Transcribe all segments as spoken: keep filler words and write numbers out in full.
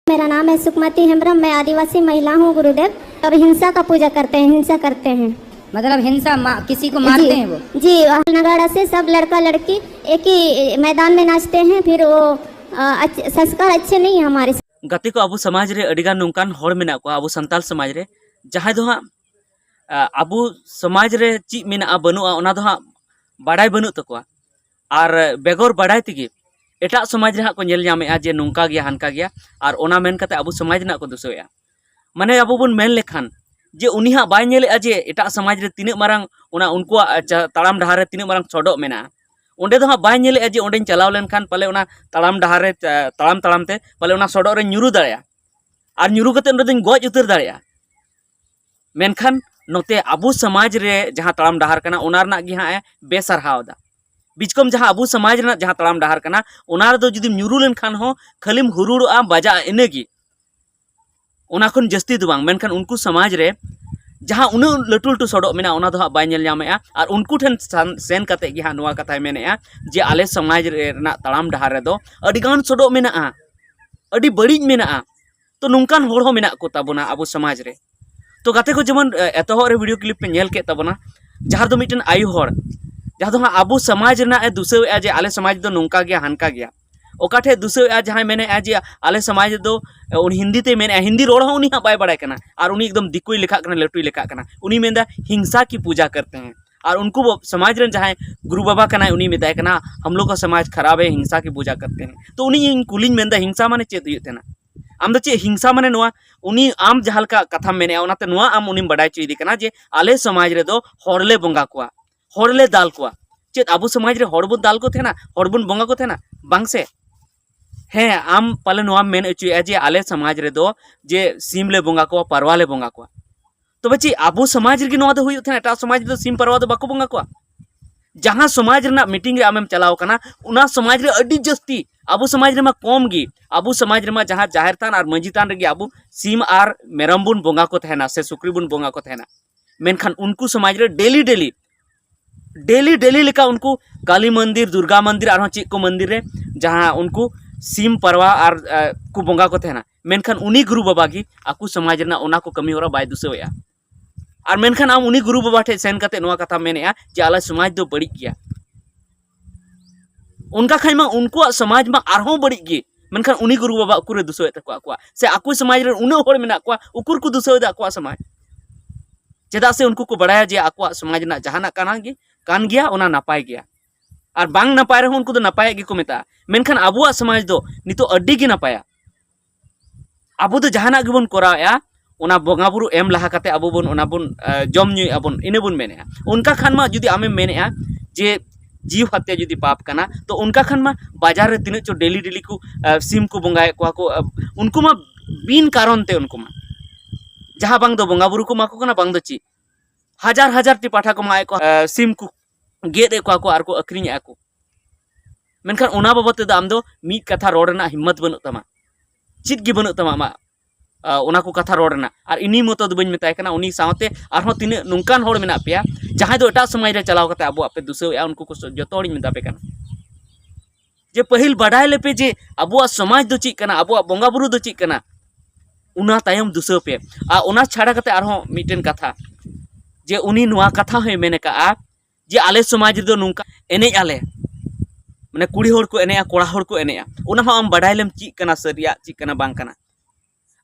मेरा नाम है सुकमति हेम्ब्रम, मैं आदिवासी महिला हूँ गुरुदेव। और हिंसा का पूजा करते हैं, हिंसा करते हैं। मतलब हिंसा मा, किसी को मारते हैं वो? जी, नगाड़ा से सब लड़का लड़की एक ही मैदान में नाचते हैं, फिर वो अ, अच्छ- संस्कार अच्छे नहीं है हमारे। ᱜᱟᱛᱮ ᱠᱚ, ᱟᱵᱚ ᱥᱚᱢᱟᱡᱽ ᱨᱮ ᱟᱹᱰᱤᱜᱟᱱ ᱱᱚᱝᱠᱟᱱ ᱦᱚᱲ ᱢᱮᱱᱟᱜ ᱠᱚᱣᱟ ᱟᱵᱚ ᱥᱟᱱᱛᱟᱲ ᱥᱚᱢᱟᱡᱽ ᱨᱮ, ᱡᱟᱦᱟᱸᱭ ᱫᱚ ᱦᱟᱸᱜ ᱟ, ᱟᱵᱚ ᱥᱚᱢᱟᱡᱽ ᱨᱮ ᱪᱮᱫ ᱢᱮᱱᱟᱜᱼᱟ ᱵᱟᱹᱱᱩᱜᱼᱟ ᱚᱱᱟ ᱫᱚ ᱦᱟᱸᱜ ᱵᱟᱰᱟᱭ ᱵᱟᱹᱱᱩᱜ ᱛᱟᱠᱚᱣᱟ᱾ ᱟᱨ ᱵᱮᱜᱚᱨ ᱵᱟᱰᱟᱭ ᱛᱮᱜᱮ ᱮᱴᱟᱜ ᱥᱚᱢᱟᱡᱽ ᱨᱮ ᱦᱟᱸᱜ ᱠᱚ ᱧᱮᱞ ᱧᱟᱢᱮᱫᱼᱟ ᱡᱮ ᱱᱚᱝᱠᱟ ᱜᱮᱭᱟ ᱦᱟᱱᱠᱟ ᱜᱮᱭᱟ, ᱟᱨ ᱚᱱᱟ ᱢᱮᱱ ᱠᱟᱛᱮ ᱟᱵᱚ ᱥᱚᱢᱟᱡᱽ ᱨᱮᱱᱟᱜ ᱠᱚ ᱫᱩᱥᱟᱹᱣᱮᱫᱼᱟ᱾ ᱢᱟᱱᱮ ᱟᱵᱚ ᱵᱚᱱ ᱢᱮᱱ ᱞᱮᱠᱷᱟᱱ ᱡᱮ ᱩᱱᱤ ᱦᱟᱸᱜ ᱵᱟᱭ ᱧᱮᱞᱮᱫᱼᱟ ᱡᱮ ᱮᱴᱟᱜ ᱥᱚᱢᱟᱡᱽ ᱨᱮ ᱛᱤᱱᱟᱹᱜ ᱢᱟᱨᱟᱝ ᱚᱱᱟ ᱩᱱᱠᱩᱣᱟᱜ ᱪᱟ- ᱛᱟᱲᱟᱢ ᱰᱟᱦᱟᱨ ᱨᱮ ᱛᱤᱱᱟᱹᱜ ᱢᱟᱨᱟᱝ ᱥᱚᱰᱚᱜ ᱢᱮᱱᱟᱜᱼᱟ᱾ ᱚᱸᱰᱮ ᱫᱚ ᱦᱟᱸᱜ ᱵᱟᱭ ᱧᱮᱞᱮᱫᱼᱟ ᱡᱮ ᱚᱸᱰᱮᱧ ᱪᱟᱞᱟᱣ ᱞᱮᱱᱠᱷᱟᱱ ᱯᱟᱞᱮ ᱚᱱᱟ ᱛᱟᱲᱟᱢ ᱰᱟᱦᱟᱨ ᱨᱮ ᱪᱟ- ᱛᱟᱲᱟᱢ ᱛᱟᱲᱟᱢ ᱛᱮ ᱯᱟᱞᱮ ᱚᱱᱟ ᱥᱚᱰᱚᱜ ᱨᱮᱧ ᱧᱩᱨᱩ ᱫᱟᱲᱮᱭᱟᱜᱼᱟ, ᱟᱨ ᱧᱩᱨᱩ ᱠᱟᱛᱮ ᱚᱸᱰᱮ ᱫᱚᱧ ᱜᱚᱡ ᱩᱛᱟᱹᱨ ᱫᱟᱲᱮᱭᱟᱜᱼᱟ᱾ ᱢᱮᱱᱠᱷᱟᱱ ᱱᱚᱛᱮ ᱟᱵᱚ ᱥᱚᱢᱟᱡᱽ ᱨᱮ ᱡᱟᱦᱟᱸ ᱛᱟᱲᱟᱢ ᱰᱟᱦᱟᱨ ᱠᱟᱱᱟ ᱚᱱᱟ ᱨᱮᱱᱟᱜ ᱜᱮ ᱦᱟᱸᱜ ᱮ ᱵᱮᱥᱟᱨᱦᱟᱣ ᱮᱫᱟ᱾ ᱵᱤᱪᱠᱚᱢ ᱡᱟᱦᱟᱸ ᱟᱵᱚ ᱥᱚᱢᱟᱡᱽ ᱨᱮᱱᱟᱜ ᱡᱟᱦᱟᱸ ᱛᱟᱲᱟᱢ ᱰᱟᱦᱟᱨ ᱠᱟᱱᱟ ᱚᱱᱟ ᱨᱮᱫᱚ ᱡᱩᱫᱤᱢ ᱧᱩᱨᱩ ᱞᱮᱱᱠᱷᱟᱱ ᱦᱚᱸ ᱠᱷᱟᱹᱞᱤᱢ ᱦᱩᱨᱩᱲᱚᱜᱼᱟ, ᱵᱟᱡᱟᱜᱼᱟ, ᱤᱱᱟᱹᱜᱮ, ᱚᱱᱟ ᱠᱷᱚᱱ ᱡᱟᱹᱥᱛᱤ ᱫᱚ ᱵᱟᱝ᱾ ᱢᱮᱱᱠᱷᱟᱱ ᱩᱱᱠᱩ ᱥᱚᱢᱟᱡᱽ ᱨᱮ ᱡᱟᱦᱟᱸ ᱩᱱᱟᱹᱜ ᱞᱟᱹᱴᱩ ᱞᱟᱹᱴᱩ ᱥᱚᱰᱚᱜ ᱢᱮᱱᱟᱜᱼᱟ ᱚᱱᱟ ᱫᱚ ᱦᱟᱸᱜ ᱵᱟᱭ ᱧᱮᱞ ᱧᱟᱢᱮᱫᱼᱟ, ᱟᱨ ᱩᱱᱠᱩ ᱴᱷᱮᱱ ᱥᱟᱱ- ᱥᱮᱱ ᱠᱟᱛᱮ ᱜᱮ ᱦᱟᱸᱜ ᱱᱚᱣᱟ ᱠᱟᱛᱷᱟᱭ ᱢᱮᱱᱮᱫᱼᱟ ᱡᱮ ᱟᱞᱮ ᱥᱚᱢᱟᱡᱽ ᱨᱮ- ᱨᱮᱱᱟᱜ ᱛᱟᱲᱟᱢ ᱰᱟᱦᱟᱨ ᱨᱮᱫᱚ ᱟᱹᱰᱤᱜᱟᱱ ᱥᱚᱰᱚᱜ ᱢᱮᱱᱟᱜᱼᱟ, ᱟᱹᱰᱤ ᱵᱟᱹᱲᱤᱡ ᱢᱮᱱᱟᱜᱼᱟ᱾ ᱛᱚ ᱱᱚᱝᱠᱟᱱ ᱦᱚᱲ ᱦᱚᱸ ᱢᱮᱱᱟᱜ ᱠᱚ ᱛᱟᱵᱚᱱᱟ ᱟᱵᱚ ᱥᱚᱢᱟᱡᱽ ᱨᱮ᱾ ᱛᱚ ᱜᱟᱛᱮ ᱠᱚ, ᱡᱮᱢᱚᱱ ᱮ, ᱮᱛᱚᱦᱚᱵ ᱨᱮ ᱵᱷᱤᱰᱤᱭᱳ ᱠᱞᱤᱯ ᱯᱮ ᱧᱮᱞ ᱠᱮᱫ ᱛᱟᱵᱚᱱᱟ, ᱡᱟᱦᱟᱸ ᱨᱮᱫᱚ ᱢᱤᱫᱴᱮᱱ ᱟᱭᱳ ᱦᱚᱲ, ᱡᱟᱦᱟᱸ ᱫᱚ ᱦᱟᱸᱜ ᱟᱵᱚ ᱥᱚᱢᱟᱡᱽ ᱨᱮᱱᱟᱜ ᱮ ᱫᱩᱥᱟᱹᱣᱮᱫᱼᱟ ᱡᱮ ᱟᱞᱮ ᱥᱚᱢᱟᱡᱽ ᱫᱚ ᱱᱚᱝᱠᱟ ᱜᱮᱭᱟ ᱦᱟᱱᱠᱟ ᱜᱮᱭᱟ᱾ ᱚᱠᱟ ᱴᱷᱮᱡ ᱫᱩᱥᱟᱹᱣᱮᱫᱼᱟ ᱡᱟᱦᱟᱸᱭ ᱢᱮᱱᱮᱫᱼᱟ ᱡᱮ ᱟᱞᱮ ᱥᱚᱢᱟᱡᱽ ᱫᱚ, ᱮ, ᱩᱱᱤ ᱦᱤᱱᱫᱤ ᱛᱮᱭ ᱢᱮᱱᱮᱫᱼᱟ, ᱦᱤᱱᱫᱤ ᱨᱚᱲ ᱦᱚᱸ ᱩᱱᱤ ᱦᱟᱸᱜ ᱵᱟᱭ ᱵᱟᱲᱟᱭ ᱠᱟᱱᱟ, ᱟᱨ ᱩᱱᱤ ᱮᱠᱫᱚᱢ ᱫᱤᱠᱩᱭ ᱞᱮᱠᱷᱟᱜ ᱠᱟᱱᱟ, ᱞᱟᱹᱴᱩᱭ ᱞᱮᱠᱷᱟᱜ ᱠᱟᱱᱟ᱾ ᱩᱱᱤ ᱢᱮᱱᱫᱟ ᱦᱤᱝᱥᱟ ᱠᱤ ᱯᱩᱡᱟ ᱠᱟᱨᱛᱮ ᱦᱮᱸ, ᱟᱨ ᱩᱱᱠᱩ ᱵᱚ- ᱥᱚᱢᱟᱡᱽ ᱨᱮᱱ ᱡᱟᱦᱟᱸᱭ ᱜᱩᱨᱩ ᱵᱟᱵᱟ ᱠᱟᱱᱟᱭ ᱩᱱᱤ ᱢᱮᱛᱟᱭ ᱠᱟᱱᱟ ᱦᱟᱢ ᱞᱳᱜ ᱠᱟ ᱥᱚᱢᱟᱡᱽ ᱠᱷᱟᱨᱟᱵ ᱦᱮ, ᱦᱤᱝᱥᱟ ᱠᱤ ᱯᱩᱡᱟ ᱠᱟᱨᱛᱮ ᱦᱮᱸ᱾ ᱛᱚ ᱩᱱᱤ ᱤᱧ ᱠᱩᱞᱤᱧ ᱢᱮᱱᱫᱟ ᱦᱤᱝᱥᱟ ᱢᱟᱱᱮ ᱪᱮᱫ ᱦᱩᱭᱩᱜ ᱛᱟᱦᱮᱱᱟ? ᱟᱢ ᱫᱚ ᱪᱮᱫ ᱦᱤᱝᱥᱟ ᱢᱟᱱᱮ ᱱᱚᱣᱟ ᱩᱱᱤ ᱟᱢ ᱡᱟᱦᱟᱸ ᱞᱮᱠᱟ ᱠᱟᱛᱷᱟᱢ ᱢᱮᱱᱮᱫᱼᱟ ᱚᱱᱟᱛᱮ ᱱᱚᱣᱟ ᱟᱢ ᱩᱱᱤᱢ ᱵᱟᱰᱟᱭ ᱦᱚᱪᱚᱭᱮᱫᱮ ᱠᱟᱱᱟ ᱡᱮ ᱟᱞᱮ ᱥᱚᱢᱟᱡᱽ ᱨᱮᱫᱚ ᱦᱚᱲ ᱞᱮ ᱵᱚᱸᱜᱟ ᱠᱚᱣᱟ, ᱦᱚᱲ ᱞᱮ ᱫᱟᱞ ᱠᱚᱣᱟ᱾ ᱪᱮᱫ ᱟᱵᱚ ᱥᱚᱢᱟᱡᱽ ᱨᱮ ᱦᱚᱲ ᱵᱚᱱ ᱫᱟᱞ ᱠᱚ ᱛᱟᱦᱮᱱᱟ, ᱦᱚᱲ ᱵᱚᱱ ᱵᱚᱸᱜᱟ ᱠᱚ ᱛᱟᱦᱮᱱᱟ? ᱵᱟᱝ ᱥᱮ᱾ ᱦᱮᱸ, ᱟᱢ ᱯᱟᱞᱮ ᱱᱚᱣᱟᱢ ᱢᱮᱱ ᱦᱚᱪᱚᱭᱮᱫᱼᱟ ᱡᱮ ᱟᱞᱮ ᱥᱚᱢᱟᱡᱽ ᱨᱮᱫᱚ ᱡᱮ ᱥᱤᱢ ᱞᱮ ᱵᱚᱸᱜᱟ ᱠᱚᱣᱟ, ᱯᱟᱨᱣᱟ ᱞᱮ ᱵᱚᱸᱜᱟ ᱠᱚᱣᱟ᱾ ᱛᱚᱵᱮ ᱪᱮᱫ ᱟᱵᱚ ᱥᱚᱢᱟᱡᱽ ᱨᱮᱜᱮ ᱱᱚᱣᱟ ᱫᱚ ᱦᱩᱭᱩᱜ ᱛᱟᱦᱮᱱᱟ? ᱮᱴᱟᱜ ᱥᱚᱢᱟᱡᱽ ᱨᱮᱫᱚ ᱥᱤᱢ ᱯᱟᱨᱣᱟ ᱫᱚ ᱵᱟᱠᱚ ᱵᱚᱸᱜᱟ ᱠᱚᱣᱟ᱾ ᱡᱟᱦᱟᱸ ᱥᱚᱢᱟᱡᱽ ᱨᱮᱱᱟᱜ ᱢᱤᱴᱤᱝ ᱨᱮ ᱟᱢᱮᱢ ᱪᱟᱞᱟᱣ ᱟᱠᱟᱱᱟ, ᱚᱱᱟ ᱥᱚᱢᱟᱡᱽ ᱨᱮ ᱟᱹᱰᱤ ᱡᱟᱹᱥᱛᱤ, ᱟᱵᱚ ᱥᱚᱢᱟᱡᱽ ᱨᱮᱢᱟ ᱠᱚᱢ ᱜᱮ, ᱟᱵᱚ ᱥᱚᱢᱟᱡᱽ ᱨᱮᱢᱟ ᱡᱟᱦᱟᱸ ᱡᱟᱦᱮᱨ ᱛᱷᱟᱱ ᱟᱨ ᱢᱟᱹᱡᱷᱤ ᱛᱷᱟᱱ ᱨᱮᱜᱮ ᱟᱵᱚ ᱥᱤᱢ ᱟᱨ ᱢᱮᱨᱚᱢ ᱵᱚᱱ ᱵᱚᱸᱜᱟ ᱠᱚ ᱛᱟᱦᱮᱱᱟ ᱥᱮ ᱥᱩᱠᱨᱤ ᱵᱚᱱ ᱵᱚᱸᱜᱟ ᱠᱚ ᱛᱟᱦᱮᱱᱟ᱾ ᱢᱮᱱᱠᱷᱟᱱ ᱩᱱᱠᱩ ᱥᱚᱢᱟᱡᱽ ᱨᱮ ᱰᱮᱞᱤ ᱰᱮᱞᱤ ᱰᱮᱞᱤ ᱰᱮᱞᱤ ᱞᱮᱠᱟ ᱩᱱᱠᱩ ᱠᱟᱞᱤ ᱢᱚᱱᱫᱤᱨ, ᱫᱩᱨᱜᱟ ᱢᱚᱱᱫᱤᱨ, ᱟᱨᱦᱚᱸ ᱪᱮᱫ ᱠᱚ ᱢᱚᱱᱫᱤᱨ ᱨᱮ ᱡᱟᱦᱟᱸ ᱩᱱᱠᱩ ᱥᱤᱢ ᱯᱟᱨᱣᱟ ᱟᱨ ᱮ, ᱠᱚ ᱵᱚᱸᱜᱟ ᱠᱚ ᱛᱟᱦᱮᱱᱟ᱾ ᱢᱮᱱᱠᱷᱟᱱ ᱩᱱᱤ ᱜᱩᱨᱩ ᱵᱟᱵᱟ ᱜᱮ ᱟᱠᱚ ᱥᱚᱢᱟᱡᱽ ᱨᱮᱱᱟᱜ ᱚᱱᱟ ᱠᱚ ᱠᱟᱹᱢᱤ ᱦᱚᱨᱟ ᱵᱟᱭ ᱫᱩᱥᱟᱹᱣᱮᱫᱼᱟ᱾ ᱟᱨ ᱢᱮᱱᱠᱷᱟᱱ ᱟᱢ ᱩᱱᱤ ᱜᱩᱨᱩ ᱵᱟᱵᱟ ᱴᱷᱮᱱ ᱥᱮᱱ ᱠᱟᱛᱮ ᱱᱚᱣᱟ ᱠᱟᱛᱷᱟᱢ ᱢᱮᱱᱮᱫᱼᱟ ᱡᱮ ᱟᱞᱮ ᱥᱚᱢᱟᱡᱽ ᱫᱚ ᱵᱟᱹᱲᱤᱡ ᱜᱮᱭᱟ, ᱚᱱᱠᱟ ᱠᱷᱟᱱ ᱢᱟ ᱩᱱᱠᱩᱣᱟᱜ ᱥᱚᱢᱟᱡᱽ ᱢᱟ ᱟᱨᱦᱚᱸ ᱵᱟᱹᱲᱤᱡ ᱜᱮ᱾ ᱢᱮᱱᱠᱷᱟᱱ ᱩᱱᱤ ᱜᱩᱨᱩ ᱵᱟᱵᱟ ᱩᱠᱩᱨᱮ ᱫᱩᱥᱟᱹᱣᱮᱫ ᱛᱟᱠᱚᱣᱟ ᱟᱠᱚᱣᱟᱜ? ᱥᱮ ᱟᱠᱚ ᱥᱚᱢᱟᱡᱽ ᱨᱮᱱ ᱩᱱᱟᱹᱜ ᱦᱚᱲ ᱢᱮᱱᱟᱜ ᱠᱚᱣᱟ, ᱩᱠᱩᱨ ᱠᱚ ᱫᱩᱥᱟᱹᱣᱮᱫᱟ ᱟᱠᱚᱣᱟᱜ ᱥᱚᱢᱟᱡᱽ? ᱪᱮᱫᱟᱜ ᱥᱮ ᱩᱱᱠᱩ ᱠᱚ ᱵᱟᱲᱟᱭᱟ ᱡᱮ ᱟᱠᱚᱣᱟᱜ ᱥᱚᱢᱟᱡᱽ ᱨᱮᱱᱟᱜ ᱡᱟᱦᱟᱱᱟᱜ ᱠᱟᱱᱟ ᱜᱮ, ᱠᱟᱱ ᱜᱮᱭᱟ, ᱚᱱᱟ ᱱᱟᱯᱟᱭ ᱜᱮᱭᱟ᱾ ᱟᱨ ᱵᱟᱝ ᱱᱟᱯᱟᱭ ᱨᱮᱦᱚᱸ ᱩᱱᱠᱩ ᱫᱚ ᱱᱟᱯᱟᱭᱟᱜ ᱜᱮᱠᱚ ᱢᱮᱛᱟᱜᱼᱟ᱾ ᱢᱮᱱᱠᱷᱟᱱ ᱟᱵᱚᱣᱟᱜ ᱥᱚᱢᱟᱡᱽ ᱫᱚ ᱱᱤᱛᱚᱜ ᱟᱹᱰᱤ ᱜᱮ ᱱᱟᱯᱟᱭᱟ᱾ ᱟᱵᱚ ᱫᱚ ᱡᱟᱦᱟᱱᱟᱜ ᱜᱮᱵᱚᱱ ᱠᱚᱨᱟᱣᱮᱫᱼᱟ, ᱚᱱᱟ ᱵᱚᱸᱜᱟ ᱵᱩᱨᱩ ᱮᱢ ᱞᱟᱦᱟ ᱠᱟᱛᱮ ᱟᱵᱚ ᱵᱚᱱ ᱚᱱᱟ ᱵᱚᱱ, ᱟ, ᱡᱚᱢ ᱧᱩᱭᱮᱫᱼᱟ ᱵᱚᱱ, ᱤᱱᱟᱹ ᱵᱚᱱ ᱢᱮᱱᱮᱫᱼᱟ᱾ ᱚᱱᱠᱟ ᱠᱷᱟᱱ ᱢᱟ ᱡᱩᱫᱤ ᱟᱢᱮᱢ ᱢᱮᱱᱮᱫᱼᱟ ᱡᱮ ᱡᱤᱣᱤ ᱦᱚᱛᱭᱟ ᱡᱩᱫᱤ ᱯᱟᱯ ᱠᱟᱱᱟ, ᱛᱚ ᱚᱱᱠᱟ ᱠᱷᱟᱱ ᱢᱟ ᱵᱟᱡᱟᱨ ᱨᱮ ᱛᱤᱱᱟᱹᱜ ᱪᱚ ᱰᱮᱞᱤ ᱰᱮᱞᱤ ᱠᱚ, ᱟ, ᱥᱤᱢ ᱠᱚ ᱵᱚᱸᱜᱟᱭᱮᱫ ᱠᱚᱣᱟ ᱠᱚ, ᱟ, ᱩᱱᱠᱩ ᱢᱟ ᱵᱤᱱ ᱠᱟᱨᱚᱱ ᱛᱮ ᱩᱱᱠᱩ ᱢᱟ ᱡᱟᱦᱟᱸ ᱵᱟᱝ ᱫᱚ ᱵᱚᱸᱜᱟ ᱵᱩᱨᱩ ᱠᱚ ᱮᱢᱟ ᱠᱚ ᱠᱟᱱᱟ, ᱵᱟᱝ ᱫᱚ ᱪᱮᱫ, ᱦᱟᱡᱟᱨ ᱦᱟᱡᱟᱨ ᱴᱤ ᱯᱟᱴᱷᱟ ᱠᱚ ᱢᱟᱜ ᱮᱫ ᱠᱚᱣᱟ, ᱟ, ᱥᱤᱢ ᱠᱚ ᱜᱮᱫ ᱮᱫ ᱠᱚᱣᱟ ᱠᱚ ᱟᱨ ᱠᱚ ᱟᱹᱠᱷᱨᱤᱧᱮᱫᱼᱟ ᱠᱚ᱾ ᱢᱮᱱᱠᱷᱟᱱ ᱚᱱᱟ ᱵᱟᱵᱚᱫ ᱛᱮᱫᱚ ᱟᱢ ᱫᱚ ᱢᱤᱫ ᱠᱟᱛᱷᱟ ᱨᱚᱲ ᱨᱮᱱᱟᱜ ᱦᱤᱢᱢᱚᱛ ᱵᱟᱹᱱᱩᱜ ᱛᱟᱢᱟ, ᱪᱮᱫ ᱜᱮ ᱵᱟᱹᱱᱩᱜ ᱛᱟᱢᱟ ᱟᱢᱟᱜ, ᱟ, ᱚᱱᱟ ᱠᱚ ᱠᱟᱛᱷᱟ ᱨᱚᱲ ᱨᱮᱱᱟᱜ᱾ ᱟᱨ ᱤᱱᱤ ᱢᱚᱛᱚ ᱫᱚ ᱵᱟᱹᱧ ᱢᱮᱛᱟᱭ ᱠᱟᱱᱟ, ᱩᱱᱤ ᱥᱟᱶᱛᱮ ᱟᱨᱦᱚᱸ ᱛᱤᱱᱟᱹᱜ ᱱᱚᱝᱠᱟᱱ ᱦᱚᱲ ᱢᱮᱱᱟᱜ ᱯᱮᱭᱟ ᱡᱟᱦᱟᱸᱭ ᱫᱚ ᱮᱴᱟᱜ ᱥᱚᱢᱟᱡᱽ ᱨᱮ ᱪᱟᱞᱟᱣ ᱠᱟᱛᱮ ᱟᱵᱚᱣᱟᱜ ᱯᱮ ᱫᱩᱥᱟᱹᱣᱮᱫᱼᱟ, ᱩᱱᱠᱩ ᱠᱚ ᱥᱚ-, ᱡᱚᱛᱚ ᱦᱚᱲᱤᱧ ᱢᱮᱛᱟ ᱯᱮ ᱠᱟᱱᱟ ᱡᱮ ᱯᱟᱹᱦᱤᱞ ᱵᱟᱰᱟᱭ ᱞᱮᱯᱮ ᱡᱮ ᱟᱵᱚᱣᱟᱜ ᱥᱚᱢᱟᱡᱽ ᱫᱚ ᱪᱮᱫ ᱠᱟᱱᱟ, ᱟᱵᱚᱣᱟᱜ ᱵᱚᱸᱜᱟ ᱵᱩᱨᱩ ᱫᱚ ᱪᱮᱫ ᱠᱟᱱᱟ, ᱚᱱᱟ ᱛᱟᱭᱚᱢ ᱫᱩᱥᱟᱹᱣ ᱯᱮ᱾ ᱟᱨ ᱚᱱᱟ ᱪᱷᱟᱰᱟ ᱠᱟᱛᱮ ᱟᱨᱦᱚᱸ ᱢᱤᱫᱴᱮᱱ ᱠᱟᱛᱷᱟ, ᱡᱮ ᱩᱱᱤ ᱱᱚᱣᱟ ᱠᱟᱛᱷᱟ ᱦᱚᱸᱭ ᱢᱮᱱ ᱟᱠᱟᱫᱼᱟ ᱡᱮ ᱟᱞᱮ ᱥᱚᱢᱟᱡᱽ ᱨᱮᱫᱚ ᱱᱚᱝᱠᱟ ᱮᱱᱮᱡ ᱟᱞᱮ, ᱢᱟᱱᱮ ᱠᱩᱲᱤ ᱦᱚᱲ ᱠᱚ ᱮᱱᱮᱡᱼᱟ, ᱠᱚᱲᱟ ᱦᱚᱲ ᱠᱚ ᱮᱱᱮᱡᱼᱟ, ᱚᱱᱟ ᱦᱚᱸ ᱟᱢ ᱵᱟᱰᱟᱭ ᱞᱮᱢ ᱪᱮᱫ ᱠᱟᱱᱟ ᱥᱟᱹᱨᱤᱭᱟᱜ, ᱪᱮᱫ ᱠᱟᱱᱟ ᱵᱟᱝ ᱠᱟᱱᱟ᱾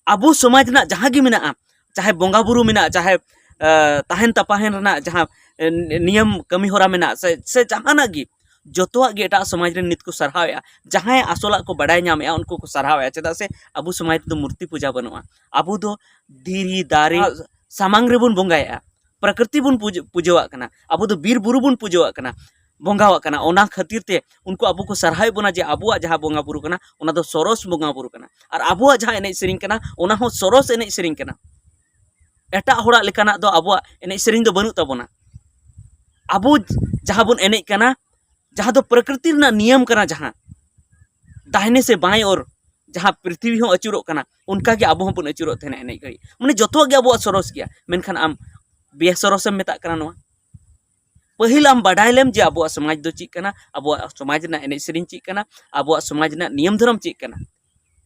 ᱟᱵᱚ ᱥᱚᱢᱟᱡᱽ ᱨᱮᱱᱟᱜ ᱡᱟᱦᱟᱸ ᱜᱮ ᱢᱮᱱᱟᱜᱼᱟ, ᱪᱟᱦᱮ ᱵᱚᱸᱜᱟ ᱵᱩᱨᱩ ᱢᱮᱱᱟᱜᱼᱟ, ᱪᱟᱦᱮ, ᱟ, ᱛᱟᱦᱮᱱ ᱛᱟᱯᱟᱦᱮᱱ ᱨᱮᱱᱟᱜ ᱡᱟᱦᱟᱸ, ᱮ, ᱱᱤᱭᱚᱢ ᱠᱟᱹᱢᱤ ᱦᱚᱨᱟ ᱢᱮᱱᱟᱜᱼᱟ, ᱥᱮ, ᱥᱮ ᱡᱟᱦᱟᱱᱟᱜ ᱜᱮ, ᱡᱚᱛᱚᱣᱟᱜ ᱜᱮ ᱮᱴᱟᱜ ᱥᱚᱢᱟᱡᱽ ᱨᱮᱱ ᱱᱤᱛ ᱠᱚ ᱥᱟᱨᱦᱟᱣᱮᱫᱼᱟ᱾ ᱡᱟᱦᱟᱸᱭ ᱟᱥᱚᱞᱟᱜ ᱠᱚ ᱵᱟᱰᱟᱭ ᱧᱟᱢᱮᱫᱼᱟ, ᱩᱱᱠᱩ ᱠᱚ ᱥᱟᱨᱦᱟᱣᱮᱫᱼᱟ᱾ ᱪᱮᱫᱟᱜ ᱥᱮ ᱟᱵᱚ ᱥᱚᱢᱟᱡᱽ ᱨᱮᱫᱚ ᱢᱩᱨᱛᱤ ᱯᱩᱡᱟ ᱵᱟᱹᱱᱩᱜᱼᱟ᱾ ᱟᱵᱚ ᱫᱚ ᱫᱷᱤᱨᱤ, ᱫᱟᱨᱮ ᱥᱟᱢᱟᱝ ᱨᱮᱵᱚᱱ ᱵᱚᱸᱜᱟᱭᱮᱫᱼᱟ, ᱯᱨᱚᱠᱨᱤᱛᱤ ᱵᱚᱱ ᱯᱩᱡᱟᱹ-, ᱯᱩᱡᱟᱹᱣᱟᱜ ᱠᱟᱱᱟ, ᱟᱵᱚ ᱫᱚ ᱵᱤᱨ ᱵᱩᱨᱩ ᱵᱚᱱ ᱯᱩᱡᱟᱹᱣᱟᱜ ᱠᱟᱱᱟ, ᱵᱚᱸᱜᱟᱣᱟᱜ ᱠᱟᱱᱟ᱾ ᱚᱱᱟ ᱠᱷᱟᱹᱛᱤᱨ ᱛᱮ ᱩᱱᱠᱩ ᱟᱵᱚ ᱠᱚ ᱥᱟᱨᱦᱟᱣᱮᱫ ᱵᱚᱱᱟ ᱡᱮ ᱟᱵᱚᱣᱟᱜ ᱡᱟᱦᱟᱸ ᱵᱚᱸᱜᱟ ᱵᱩᱨᱩ ᱠᱟᱱᱟ, ᱚᱱᱟ ᱫᱚ ᱥᱚᱨᱚᱥ ᱵᱚᱸᱜᱟ ᱵᱩᱨᱩ ᱠᱟᱱᱟ᱾ ᱟᱨ ᱟᱵᱚᱣᱟᱜ ᱡᱟᱦᱟᱸ ᱮᱱᱮᱡ ᱥᱮᱨᱮᱧ ᱠᱟᱱᱟ, ᱚᱱᱟ ᱦᱚᱸ ᱥᱚᱨᱚᱥ ᱮᱱᱮᱡ ᱥᱮᱨᱮᱧ ᱠᱟᱱᱟ᱾ ᱮᱴᱟᱜ ᱦᱚᱲᱟᱜ ᱞᱮᱠᱟᱱᱟᱜ ᱫᱚ ᱟᱵᱚᱣᱟᱜ ᱮᱱᱮᱡ ᱥᱮᱨᱮᱧ ᱫᱚ ᱵᱟᱹᱱᱩᱜ ᱛᱟᱵᱚᱱᱟ᱾ ᱟᱵᱚ ᱡᱟᱦᱟᱸ ᱵᱚᱱ ᱮᱱᱮᱡ ᱠᱟᱱᱟ, ᱡᱟᱦᱟᱸ ᱫᱚ ᱯᱨᱚᱠᱨᱤᱛᱤ ᱨᱮᱱᱟᱜ ᱱᱤᱭᱚᱢ ᱠᱟᱱᱟ, ᱡᱟᱦᱟᱸ ᱫᱟᱦᱤᱱᱮ ᱥᱮ ᱵᱟᱸᱭ ᱚᱨ, ᱡᱟᱦᱟᱸ ᱯᱨᱤᱛᱷᱤᱵᱤ ᱦᱚᱸ ᱟᱹᱪᱩᱨᱚᱜ ᱠᱟᱱᱟ, ᱚᱱᱠᱟ ᱜᱮ ᱟᱵᱚ ᱦᱚᱸᱵᱚᱱ ᱟᱹᱪᱩᱨᱚᱜ ᱛᱟᱦᱮᱱᱟ ᱮᱱᱮᱡ ᱜᱷᱟᱹᱲᱤᱡ᱾ ᱢᱟᱱᱮ ᱡᱚᱛᱚᱣᱟᱜ ᱜᱮ ᱟᱵᱚᱣᱟᱜ ᱥᱚᱨᱚᱥ ᱜᱮᱭᱟ, ᱢᱮᱱᱠᱷᱟᱱ ᱟᱢ ᱵᱮᱥᱚᱨᱚᱥᱮᱢ ᱢᱮᱛᱟᱜ ᱠᱟᱱᱟ ᱱᱚᱣᱟ᱾ ᱯᱟᱹᱦᱤᱞ ᱟᱢ ᱵᱟᱰᱟᱭ ᱞᱮᱢ ᱡᱮ ᱟᱵᱚᱣᱟᱜ ᱥᱚᱢᱟᱡᱽ ᱫᱚ ᱪᱮᱫ ᱠᱟᱱᱟ, ᱟᱵᱚᱣᱟᱜ ᱥᱚᱢᱟᱡᱽ ᱨᱮᱱᱟᱜ ᱮᱱᱮᱡ ᱥᱮᱨᱮᱧ ᱪᱮᱫ ᱠᱟᱱᱟ, ᱟᱵᱚᱣᱟᱜ ᱥᱚᱢᱟᱡᱽ ᱨᱮᱱᱟᱜ ᱱᱤᱭᱚᱢ ᱫᱷᱚᱨᱚᱢ ᱪᱮᱫ ᱠᱟᱱᱟ᱾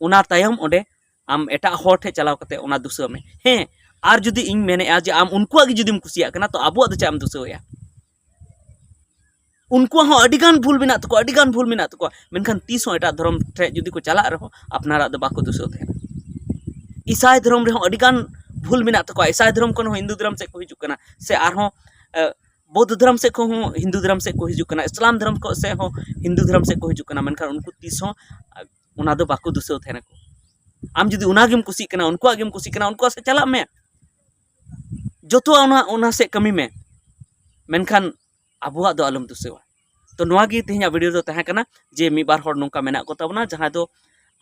ᱚᱱᱟ ᱛᱟᱭᱚᱢ ᱚᱸᱰᱮ ᱟᱢ ᱮᱴᱟᱜ ᱦᱚᱲ ᱴᱷᱮᱱ ᱪᱟᱞᱟᱣ ᱠᱟᱛᱮ ᱚᱱᱟ ᱫᱩᱥᱟᱹᱣ ᱢᱮ᱾ ᱦᱮᱸ, ᱟᱨ ᱡᱩᱫᱤ ᱤᱧ ᱢᱮᱱᱮᱫᱼᱟ ᱡᱮ ᱟᱢ ᱩᱱᱠᱩᱣᱟᱜ ᱜᱮ ᱡᱩᱫᱤᱢ ᱠᱩᱥᱤᱭᱟᱜ ᱠᱟᱱᱟ, ᱛᱚ ᱟᱵᱚᱣᱟᱜ ᱫᱚ ᱪᱮᱫ ᱮᱢ ᱫᱩᱥᱟᱹᱣᱮᱫᱼᱟ? ᱩᱱᱠᱩᱣᱟᱜ ᱦᱚᱸ ᱟᱹᱰᱤ ᱜᱟᱱ ᱵᱷᱩᱞ ᱢᱮᱱᱟᱜ ᱛᱟᱠᱚᱣᱟ, ᱟᱹᱰᱤ ᱜᱟᱱ ᱵᱷᱩᱞ ᱢᱮᱱᱟᱜ ᱛᱟᱠᱚᱣᱟ, ᱢᱮᱱᱠᱷᱟᱱ ᱛᱤᱥ ᱦᱚᱸ ᱮᱴᱟᱜ ᱫᱷᱚᱨᱚᱢ ᱴᱷᱮᱱ ᱡᱩᱫᱤ ᱠᱚ ᱪᱟᱞᱟᱜ ᱨᱮᱦᱚᱸ ᱟᱯᱱᱟᱨᱟᱜ ᱫᱚ ᱵᱟᱠᱚ ᱫᱩᱥᱟᱹᱣ ᱛᱟᱦᱮᱱᱟ᱾ ᱤᱥᱟᱭ ᱫᱷᱚᱨᱚᱢ ᱨᱮᱦᱚᱸ ᱟᱹᱰᱤ ᱜᱟᱱ ᱵᱷᱩᱞ ᱢᱮᱱᱟᱜ ᱛᱟᱠᱚᱣᱟ, ᱤᱥᱟᱭ ᱫᱷᱚᱨᱚᱢ ᱠᱷᱚᱱ ᱦᱚᱸ ᱦᱤᱱᱫᱩ ᱫᱷᱚᱨᱚᱢ ᱥᱮᱫ ᱠᱚ ᱦᱤᱡᱩᱜ ᱠᱟᱱᱟ, ᱥᱮ ᱟᱨᱦᱚᱸ ᱮ, ᱵᱳᱫᱽᱫᱷᱚ ᱫᱷᱚᱨᱚᱢ ᱥᱮᱫ ᱠᱷᱚᱱ ᱦᱚᱸ ᱦᱤᱱᱫᱩ ᱫᱷᱚᱨᱚᱢ ᱥᱮᱫ ᱠᱚ ᱦᱤᱡᱩᱜ ᱠᱟᱱᱟ, ᱤᱥᱞᱟᱢ ᱫᱷᱚᱨᱚᱢ ᱠᱚ ᱥᱮᱫ ᱦᱚᱸ ᱦᱤᱱᱫᱩ ᱫᱷᱚᱨᱚᱢ ᱥᱮᱫ ᱠᱚ ᱦᱤᱡᱩᱜ ᱠᱟᱱᱟ, ᱢᱮᱱᱠᱷᱟᱱ ᱩᱱᱠᱩ ᱛᱤᱥ ᱦᱚᱸ ᱚᱱᱟ ᱫᱚ ᱵᱟᱠᱚ ᱫᱩᱥᱟᱹᱣ ᱛᱟᱦᱮᱱᱟᱠᱚ᱾ ᱟᱢ ᱡᱩᱫᱤ ᱚᱱᱟ ᱜᱮᱢ ᱠᱩᱥᱤᱜ ᱠᱟᱱᱟ, ᱩᱱᱠᱩᱣᱟᱜ ᱜᱮᱢ ᱠᱩᱥᱤᱜ ᱠᱟᱱᱟ, ᱩᱱᱠᱩᱣᱟᱜ ᱥᱮᱫ ᱪᱟᱞᱟᱜ ᱢᱮ, ᱡᱚᱛᱚᱣᱟᱜ ᱚᱱᱟ, ᱚᱱᱟ ᱥᱮᱫ ᱠᱟᱹᱢᱤ ᱢᱮ, ᱢᱮᱱᱠᱷᱟᱱ ᱟᱵᱚᱣᱟᱜ ᱫᱚ ᱟᱞᱚᱢ ᱫᱩᱥᱟᱹᱣᱟ᱾ ᱛᱚ ᱱᱚᱣᱟ ᱜᱮ ᱛᱮᱦᱮᱧᱟᱜ ᱵᱷᱤᱰᱤᱭᱳ ᱫᱚ ᱛᱟᱦᱮᱸ ᱠᱟᱱᱟ ᱡᱮ ᱢᱤᱫ ᱵᱟᱨ ᱦᱚᱲ ᱱᱚᱝᱠᱟ ᱢᱮᱱᱟᱜ ᱠᱚ ᱛᱟᱵᱚᱱᱟ ᱡᱟᱦᱟᱸᱭ ᱫᱚ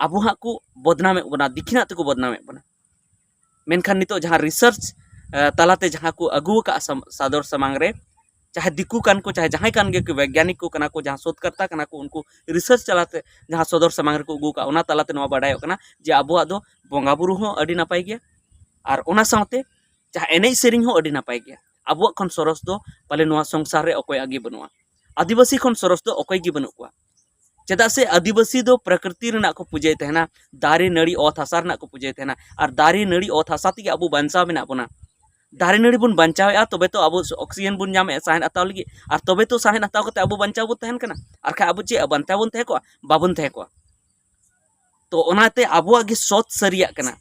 ᱟᱵᱚ ᱦᱟᱸᱜ ᱠᱚ ᱵᱚᱫᱱᱟᱢᱮᱫ ᱵᱚᱱᱟ, ᱫᱤᱠᱷᱤᱱᱟᱜ ᱛᱮᱠᱚ ᱵᱚᱫᱱᱟᱢᱮᱫ ᱵᱚᱱᱟ᱾ ᱢᱮᱱᱠᱷᱟᱱ ᱱᱤᱛᱚᱜ ᱡᱟᱦᱟᱸ ᱨᱤᱥᱟᱨᱪ ᱛᱟᱞᱟᱛᱮ ᱡᱟᱦᱟᱸ ᱠᱚ ᱟᱹᱜᱩ ᱟᱠᱟᱫ ᱥᱟᱢ-, ᱥᱟᱫᱚᱨ ᱥᱟᱢᱟᱝ ᱨᱮ, ᱪᱟᱦᱮ ᱫᱤᱠᱩ ᱠᱟᱱ ᱠᱚ, ᱪᱟᱦᱮ ᱡᱟᱦᱟᱸᱭ ᱠᱟᱱ ᱜᱮ ᱠᱚ, ᱵᱮᱜᱽᱜᱟᱱᱤᱠ ᱠᱚ ᱠᱟᱱᱟ ᱠᱚ, ᱡᱟᱦᱟᱸ ᱥᱳᱫᱷᱠᱟᱨᱛᱟ ᱠᱟᱱᱟ ᱠᱚ, ᱩᱱᱠᱩ ᱨᱤᱥᱟᱨᱪ ᱛᱟᱞᱟᱛᱮ ᱡᱟᱦᱟᱸ ᱥᱚᱫᱚᱨ ᱥᱟᱢᱟᱝ ᱨᱮᱠᱚ ᱟᱹᱜᱩ ᱟᱠᱟᱫ, ᱚᱱᱟ ᱛᱟᱞᱟᱛᱮ ᱱᱚᱣᱟ ᱵᱟᱰᱟᱭᱚᱜ ᱠᱟᱱᱟ ᱡᱮ ᱟᱵᱚᱣᱟᱜ ᱫᱚ ᱵᱚᱸᱜᱟ ᱵᱩᱨᱩ ᱦᱚᱸ ᱟᱹᱰᱤ ᱱᱟᱯᱟᱭ ᱜᱮᱭᱟ, ᱟᱨ ᱚᱱᱟ ᱥᱟᱶᱛᱮ ᱡᱟᱦᱟᱸ ᱮᱱᱮᱡ ᱥᱮᱨᱮᱧ ᱦᱚᱸ ᱟᱹᱰᱤ ᱱᱟᱯᱟᱭ ᱜᱮᱭᱟ᱾ ᱟᱵᱚᱣᱟᱜ ᱠᱷᱚᱱ ᱥᱚᱨᱚᱥ ᱫᱚ ᱯᱟᱞᱮ ᱱᱚᱣᱟ ᱥᱚᱝᱥᱟᱨ ᱨᱮ ᱚᱠᱚᱭᱟᱜ ᱜᱮ ᱵᱟᱹᱱᱩᱜᱼᱟ᱾ ᱟᱹᱫᱤᱵᱟᱹᱥᱤ ᱠᱷᱚᱱ ᱥᱚᱨᱚᱥ ᱫᱚ ᱚᱠᱚᱭ ᱜᱮ ᱵᱟᱹᱱᱩᱜ ᱠᱚᱣᱟ᱾ ᱪᱮᱫᱟᱜ ᱥᱮ ᱟᱹᱫᱤᱵᱟᱹᱥᱤ ᱫᱚ ᱯᱨᱚᱠᱨᱤᱛᱤ ᱨᱮᱱᱟᱜ ᱠᱚ ᱯᱩᱡᱟᱹᱭ ᱛᱟᱦᱮᱱᱟ, ᱫᱟᱨᱮ ᱱᱟᱹᱲᱤ ᱚᱛ ᱦᱟᱥᱟ ᱨᱮᱱᱟᱜ ᱠᱚ ᱯᱩᱡᱟᱹᱭ ᱛᱟᱦᱮᱱᱟ, ᱟᱨ ᱫᱟᱨᱮ ᱱᱟᱹᱲᱤ ᱚᱛ ᱦᱟᱥᱟ ᱛᱮᱜᱮ ᱟᱵᱚ ᱵᱟᱧᱪᱟᱣ ᱢᱮᱱᱟᱜ ᱵᱚᱱᱟ᱾ ᱫᱟᱨᱮ ᱱᱟᱹᱲᱤ ᱵᱚᱱ ᱵᱟᱧᱪᱟᱣᱮᱫᱼᱟ, ᱛᱚᱵᱮ ᱛᱚ ᱟᱵᱚ ᱚᱠᱥᱤᱡᱮᱱ ᱵᱚᱱ ᱧᱟᱢᱮᱫᱼᱟ ᱥᱟᱦᱮᱫ ᱦᱟᱛᱟᱣ ᱞᱟᱹᱜᱤᱫ, ᱟᱨ ᱛᱚᱵᱮ ᱛᱚ ᱥᱟᱦᱮᱫ ᱦᱟᱛᱟᱣ ᱠᱟᱛᱮ ᱟᱵᱚ ᱵᱟᱧᱪᱟᱣ ᱵᱚᱱ ᱛᱟᱦᱮᱱ ᱠᱟᱱᱟ᱾ ᱟᱨ ᱠᱷᱟᱡ ᱟᱵᱚ ᱪᱮᱫ ᱵᱟᱧᱪᱟᱣ ᱵᱚᱱ ᱛᱟᱦᱮᱸ ᱠᱚᱜᱼᱟ? ᱵᱟᱵᱚᱱ ᱛᱟᱦᱮᱸ ᱠᱚᱜᱼᱟ᱾ ᱛᱚ ᱚᱱᱟᱛᱮ ᱟᱵᱚᱣᱟᱜ ᱜᱮ ᱥᱚᱛ ᱥᱟᱹᱨᱤᱭᱟᱜ ᱠᱟᱱᱟ᱾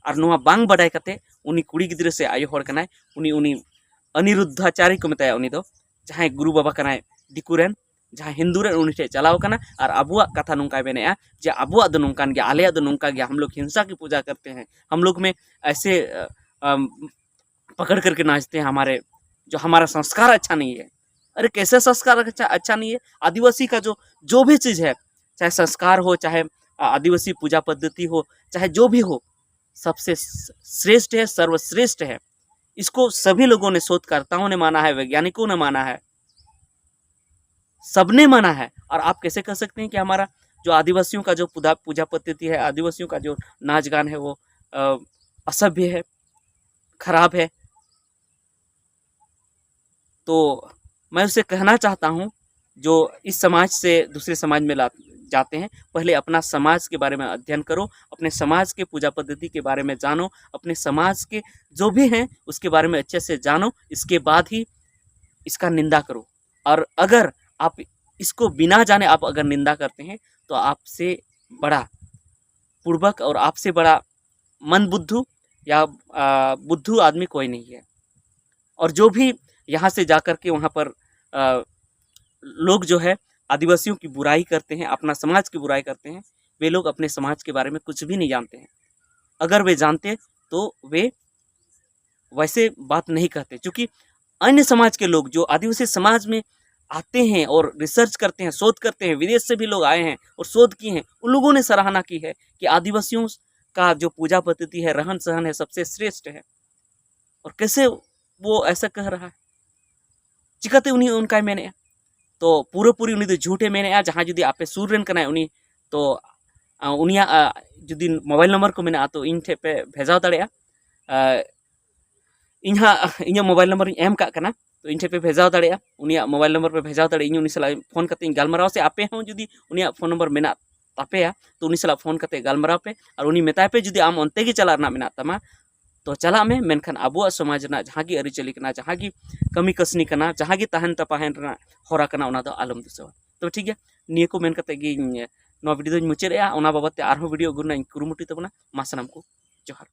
ᱟᱨ ᱱᱚᱣᱟ ᱵᱟᱝ ᱵᱟᱰᱟᱭ ᱠᱟᱛᱮ ᱩᱱᱤ ᱠᱩᱲᱤ ᱜᱤᱫᱽᱨᱟᱹ ᱥᱮ ᱟᱭᱳ ᱦᱚᱲ ᱠᱟᱱᱟᱭ, ᱩᱱᱤ, ᱩᱱᱤ ᱚᱱᱤᱨᱩᱫᱽᱫᱷᱟᱪᱟᱨᱤ ᱠᱚ ᱢᱮᱛᱟᱭᱟ, ᱩᱱᱤ ᱫᱚ ᱡᱟᱦᱟᱸᱭ ᱜᱩᱨᱩ ᱵᱟᱵᱟ ᱠᱟᱱᱟᱭ ᱫᱤᱠᱩ ᱨᱮᱱ, ᱡᱟᱦᱟᱸᱭ ᱦᱤᱱᱫᱩ ᱨᱮᱱ, ᱩᱱᱤ ᱴᱷᱮᱱ ᱪᱟᱞᱟᱣ ᱠᱟᱱᱟ ᱟᱨ ᱟᱵᱚᱣᱟᱜ ᱠᱟᱛᱷᱟ ᱱᱚᱝᱠᱟᱭ ᱢᱮᱱᱮᱫᱼᱟ ᱡᱮ ᱟᱵᱚᱣᱟᱜ ᱫᱚ ᱱᱚᱝᱠᱟᱱ ᱜᱮᱭᱟ, ᱟᱞᱮᱭᱟᱜ ᱫᱚ ᱱᱚᱝᱠᱟ ᱜᱮᱭᱟ, ᱦᱟᱢ ᱞᱳᱜ ᱦᱤᱝᱥᱟ ᱠᱤ ᱯᱩᱡᱟ ᱠᱟᱨᱛᱮ ᱦᱮᱸ, ᱦᱟᱢ ᱞᱳᱜ ᱢᱮ ᱮᱥᱮ, ᱟ, ᱟᱢ, ᱯᱟᱠᱟᱲ ᱠᱟᱨᱠᱮ ᱱᱟᱪᱛᱮ ᱦᱟᱢᱟᱨᱮ, ᱡᱳ ᱦᱟᱢᱟᱨᱟ ᱥᱚᱝᱥᱠᱟᱨ ᱟᱪᱪᱷᱟ ᱱᱟᱦᱤᱸ ᱦᱮ᱾ ᱟᱨᱮ ᱠᱮᱥᱮ ᱥᱚᱝᱥᱠᱟᱨ ᱟᱪᱪᱷᱟ, ᱟᱪᱪᱷᱟ ᱱᱟᱦᱤᱸ ᱦᱮ? ᱟᱹᱫᱤᱵᱟᱹᱥᱤ ᱠᱟ ᱡᱳ, ᱡᱳ ᱵᱷᱤ ᱪᱤᱡᱽ ᱦᱮ, ᱪᱟᱦᱮ ᱥᱚᱝᱥᱠᱟᱨ ᱦᱳ, ᱪᱟᱦᱮ, ᱟ, ᱟᱹᱫᱤᱵᱟᱹᱥᱤ ᱯᱩᱡᱟ ᱯᱚᱫᱽᱫᱷᱚᱛᱤ ᱦᱳ, ᱪᱟᱦᱮ ᱡᱳ ᱵᱷᱤ ᱦᱳ, सबसे श्रेष्ठ है, सर्वश्रेष्ठ है। इसको सभी लोगों ने, शोधकर्ताओं ने माना है, वैज्ञानिकों ने माना है, सबने माना है। और आप कैसे कह सकते हैं कि हमारा जो आदिवासियों का जो पूजा, पूजा पद्धति है, आदिवासियों का जो नाच गान है, वो, अ, असभ्य है, खराब है? तो मैं उसे कहना चाहता हूँ, जो इस समाज से दूसरे समाज में ला, जाते हैं, पहले अपना समाज के बारे में अध्ययन करो, अपने समाज के पूजा पद्धति के बारे में जानो, अपने समाज के जो भी हैं उसके बारे में अच्छे से जानो, इसके बाद ही इसका निंदा करो। और अगर आप इसको बिना जाने आप अगर निंदा करते हैं तो आपसे बड़ा पूर्वक और आपसे बड़ा मंद बुद्धू या बुद्धू आदमी कोई नहीं है। और जो भी यहाँ से जा कर के वहाँ पर लोग जो है आदिवासियों की बुराई करते हैं, अपना समाज की बुराई करते हैं, वे लोग अपने समाज के बारे में कुछ भी नहीं जानते हैं। अगर वे जानते तो वे वैसे बात नहीं कहते। क्योंकि अन्य समाज के लोग जो आदिवासी समाज में आते हैं और रिसर्च करते हैं, शोध करते हैं, विदेश से भी लोग आए हैं और शोध किए हैं, उन लोगों ने सराहना की है कि आदिवासियों का जो पूजा पद्धति है, रहन सहन है, सबसे श्रेष्ठ है। और कैसे वो ऐसा कह रहा है? ᱪᱤᱠᱟᱹᱛᱮ ᱩᱱᱤ ᱚᱱᱠᱟᱭ ᱢᱮᱱᱮᱜᱼᱟ? ᱛᱚ ᱯᱩᱨᱟᱹᱯᱩᱨᱤ ᱩᱱᱤ ᱫᱚ ᱡᱷᱩᱴᱮ ᱢᱮᱱᱮᱜᱼᱟ᱾ ᱡᱟᱦᱟᱸᱭ ᱡᱩᱫᱤ ᱟᱯᱮ ᱥᱩᱨ ᱨᱮᱱ ᱠᱟᱱᱟᱭ ᱩᱱᱤ, ᱛᱚ ᱩᱱᱤᱭᱟᱜ ᱡᱩᱫᱤ ᱢᱳᱵᱟᱭᱤᱞ ᱱᱚᱢᱵᱚᱨ ᱠᱚ ᱢᱮᱱᱟᱜᱼᱟ ᱛᱚ ᱤᱧ ᱴᱷᱮᱱ ᱯᱮ ᱵᱷᱮᱡᱟ ᱫᱟᱲᱮᱭᱟᱜᱼᱟ᱾ ᱤᱧ ᱦᱟᱸᱜ ᱤᱧᱟᱹᱜ ᱢᱳᱵᱟᱭᱤᱞ ᱱᱚᱢᱵᱚᱨ ᱤᱧ ᱮᱢ ᱠᱟᱜ ᱠᱟᱱᱟ, ᱛᱚ ᱤᱧ ᱴᱷᱮᱱ ᱯᱮ ᱵᱷᱮᱡᱟ ᱫᱟᱲᱮᱭᱟᱜᱼᱟ᱾ ᱩᱱᱤᱭᱟᱜ ᱢᱳᱵᱟᱭᱤᱞ ᱱᱚᱢᱵᱚᱨ ᱯᱮ ᱵᱷᱮᱡᱟ ᱫᱟᱲᱮᱭᱟᱜᱼᱟ, ᱤᱧ ᱩᱱᱤ ᱥᱟᱞᱟᱜ ᱯᱷᱳᱱ ᱠᱟᱛᱮ ᱤᱧ ᱜᱟᱞᱢᱟᱨᱟᱣᱟ᱾ ᱥᱮ ᱟᱯᱮ ᱦᱚᱸ ᱡᱩᱫᱤ ᱩᱱᱤᱭᱟᱜ ᱯᱷᱳᱱ ᱱᱚᱢᱵᱚᱨ ᱢᱮᱱᱟᱜ ᱛᱟᱯᱮᱭᱟ ᱛᱚ ᱩᱱᱤ ᱥᱟᱞᱟᱜ ᱯᱷᱳᱱ ᱠᱟᱛᱮ ᱜᱟᱞᱢᱟᱨᱟᱣ ᱯᱮ, ᱟᱨ ᱩᱱᱤ ᱢᱮᱛᱟᱭ ᱯᱮ ᱡᱩᱫᱤ ᱟᱢ ᱚᱱᱛᱮ ᱜᱮ ᱪᱟᱞᱟᱜ ᱨᱮᱱᱟᱜ ᱢᱮᱱᱟᱜ ᱛᱟᱢᱟ ᱛᱚ ᱪᱟᱞᱟᱜ ᱢᱮ, ᱢᱮᱱᱠᱷᱟᱱ ᱟᱵᱚᱣᱟᱜ ᱥᱚᱢᱟᱡᱽ ᱨᱮᱱᱟᱜ ᱡᱟᱦᱟᱸ ᱜᱮ ᱟᱹᱨᱤᱪᱟᱹᱞᱤ ᱠᱟᱱᱟ, ᱡᱟᱦᱟᱸ ᱜᱮ ᱠᱟᱹᱢᱤ ᱠᱟᱹᱥᱱᱤ ᱠᱟᱱᱟ, ᱡᱟᱦᱟᱸ ᱜᱮ ᱛᱟᱦᱮᱱ ᱛᱟᱯᱟᱦᱮᱱ ᱨᱮᱱᱟᱜ ᱦᱚᱨᱟ ᱠᱟᱱᱟ, ᱚᱱᱟ ᱫᱚ ᱟᱞᱚᱢ ᱫᱩᱥᱟᱹᱣᱟ᱾ ᱛᱚ ᱴᱷᱤᱠ ᱜᱮᱭᱟ, ᱱᱤᱭᱟᱹ ᱠᱚ ᱢᱮᱱ ᱠᱟᱛᱮ ᱜᱮ ᱤᱧ ᱱᱚᱣᱟ ᱵᱷᱤᱰᱤᱭᱳ ᱫᱚᱧ ᱢᱩᱪᱟᱹᱫ ᱮᱜᱼᱟ᱾ ᱚᱱᱟ ᱵᱟᱵᱚᱫ ᱛᱮ ᱟᱨᱦᱚᱸ ᱵᱷᱤᱰᱤᱭᱳ ᱟᱹᱜᱩ ᱨᱮᱱᱟᱜ ᱤᱧ ᱠᱩᱨᱩᱢᱩᱴᱩᱭ ᱛᱟᱵᱚᱱᱟ᱾ ᱢᱟ ᱥᱟᱱᱟᱢ ᱠᱚ ᱡᱚᱦᱟᱨ᱾